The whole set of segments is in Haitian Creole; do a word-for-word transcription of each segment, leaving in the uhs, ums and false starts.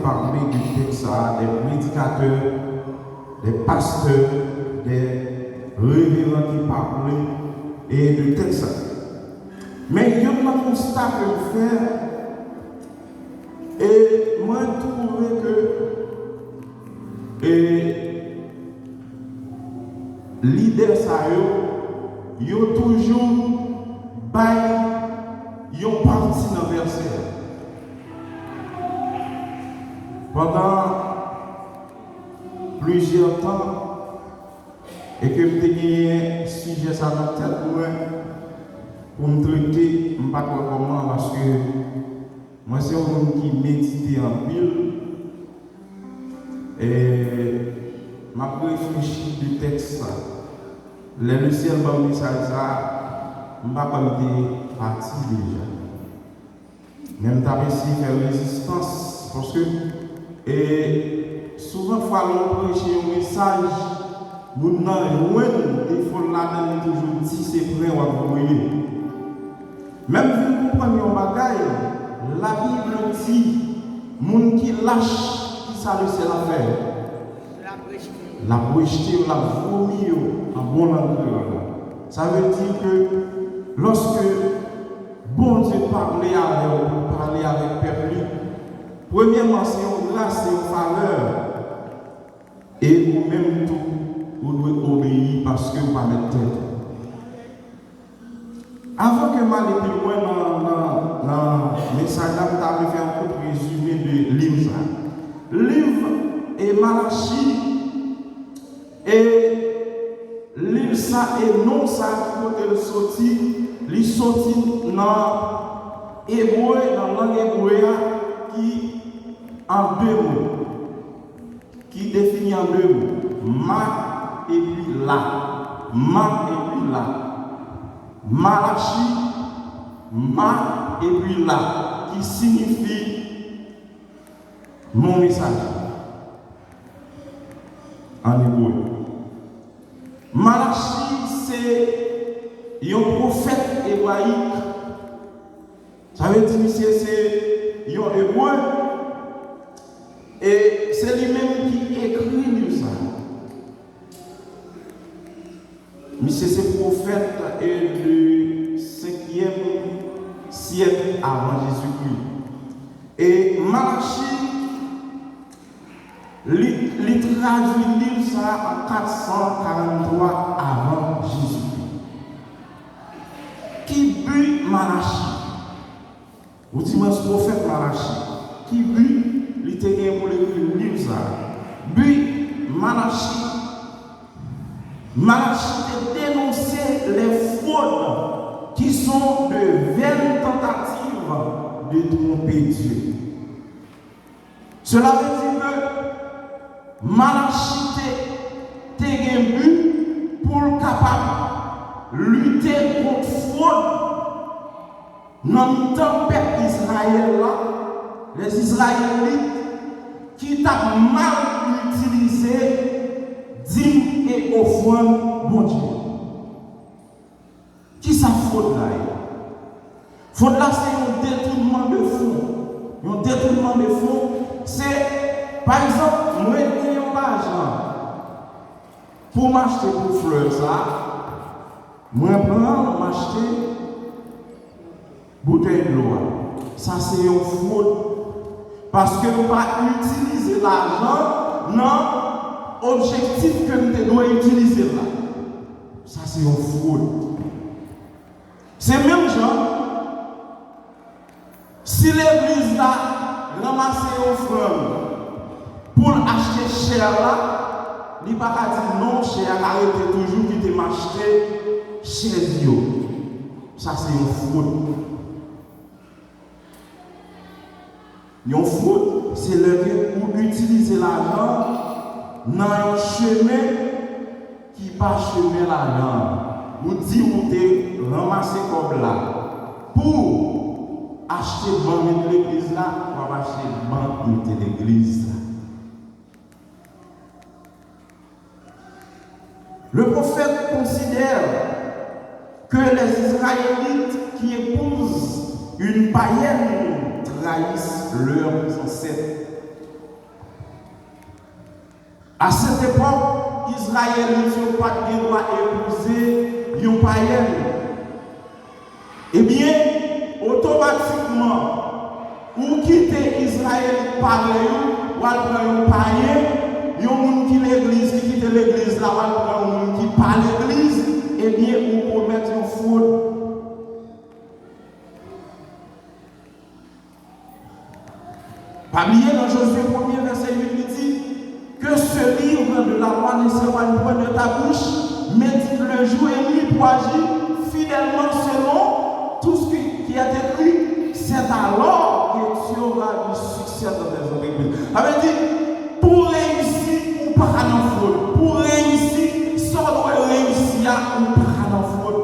pale de tèks sa a, des prédicateurs, des pasteurs, des révérends ki pale e de tèks sa. Men youn nan konsta ke m fè, e mwen twouve ke, e lidè sa yo, yo toujou bay yon pati nan vèsè a. Pandan plizyè tan, e ke m te genyen sijè sa nan tèt mwen pou m trete, m pa t wè kòman, paske mwen se yon moun ki medite anpil, e m ap reflechi de tèks sa. Lè Lesyèl ban m mesaj sa, m pa kwè m te pati deja. Men m t ap eseye fè rezistans, paske, e, souvan fwa lè w preche yon mesaj, moun nan jwenn defo l ladan l, li toujou di se pran w ap voye. Men m vin konprann yon bagay, Labib di, moun ki lach, ki sa Lesyèl ap fè? L ap rejte yo, l ap vomi yo, an bon lang kreyòl la. Sa vle di ke lòske Bondye pale avè w, pou l pale avèk pèp li, premyèman, se yon gras, se yon favè. E ou menm tou, ou dwe obeyi paske ou pa mèt tèt ou. Avan ke m ale pi lwen nan, nan, nan mesaj la, m ta vle fè yon kout rezime de liv sa. Liv e Malachi, e liv sa e non sa ki kote l soti, li soti nan ebre, nan lang ebre a, ki an de mo, ki defini an de mo, ma epi la. Ma epi la. Malachi, ma epi la, ki siyifi mon messager an ebre. Malachi se yon pwofèt ebrayik. Sa vle di misye se yon ebre, e se li menm ki ekri liv sa. Misye se pwofèt, e, de senkyèm syèk avan Jezikri. E Malachi, li, li tradui liv sa a an kat san karanntwa avan Jezikri. Ki bi Malachi? Ou di mwen se pwofèt Malachi. Ki bi li te gen pou l ekri liv sa a? Bi Malachi, Malachi te denonse les fraudes qui sont de vaines tentatives de tromper Dieu. Cela veut dire que Malachi te, te gen bi pou l kapab lite kont fwod nan mitan pèp Izrayèl la, les Israélites, ki t ap mal itilize dim e ofrann Bondye. Kisa fwod la ye? Fwod la se yon detounman de fon. Yon detounman de fon, se, pa egzanp, mwen gen yon lajan pou m achte po flè sa, mwen pran l, m achte boutèy dlo a. Sa se yon fwod. Paske m pa itilize lajan nan objektif ke m te dwe itilize l la. Sa se yon fwod. Se menm jan, si legliz la ranmase ofrann pou l achte chè la, li pa ka di non, chè a ka rete toujou, kite m achte chèz yo. Sa se yon fwod. Yon fwod, se lè ke ou itilize lajan nan yon chemen ki pa chemen lajan an. Ou di ou te ranmase kòb la pou achte ban mete legliz la, w ap achte ban mete legliz la. Le prophète considère que les Israélites qui épousent une païenne trahissent leurs ancêtres. A sèt epòk, Izrayelit yo pa t gen dwa epouze yon payèn. Ebyen, otomatikman, ou kite Izrayelit parèy ou, w al pran yon payen, yon moun ki legliz, ki kite legliz la, w al pran yon moun ki pa legliz, ebyen, ou komèt yon fwod. Pa bliye, nan Jozye premye, vèsè uit, li di, Que ce livre de la loi ne s'éloigne point de ta bouche, médite-le jour et nuit pour agir fidèlement selon tout ce qui, qui est écrit. C'est alors que tu auras du succès dans tes entreprises. Sa vle di, pou w reyisi, ou pa ka nan fwod. Pou w reyisi, sa w dwe reyisi a, ou pa ka nan fwod.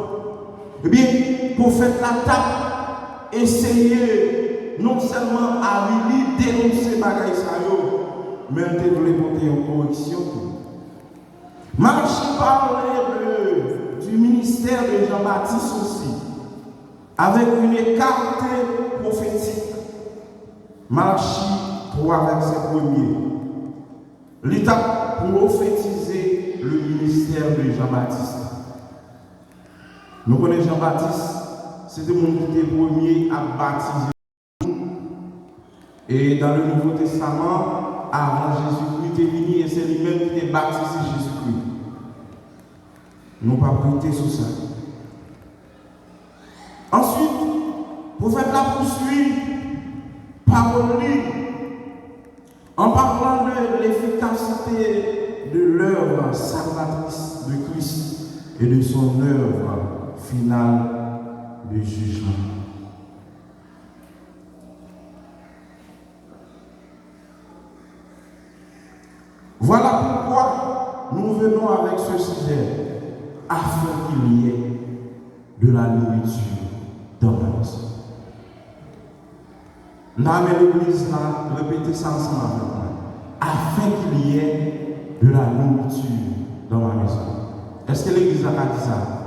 Ebyen, pwofèt la t ap eseye non sèlman avili, denonse bagay sa yo, men l te vle pote yon koreksyon tou. Malachie parle de, du ministère de Jean-Baptiste aussi, avec une écarte prophétique. Malachie twa, vèsè premye. Li t ap pwofetize le ministère de Jean-Baptiste. Nou konnen Jan Batis, se te moun ki te premye ap batize moun. E dans le Nouveau Testament, avan Jezikri te vini, e se li menm ki te batize Jezikri. Nou p ap rete sou sa. Answit, pwofèt la pouswiv pawòl li en parlant de l'efficacité de l'œuvre salvatrice de Christ et de son œuvre finale de jugement. Voilà pourquoi nous venons avec ce sujet, afin qu'il y ait de la nourriture dans ma maison. N a men legliz la, repete sa ansanm avèk mwen. Afin qu'il y ait de la nourriture dans ma maison. Èske legliz la ka di sa?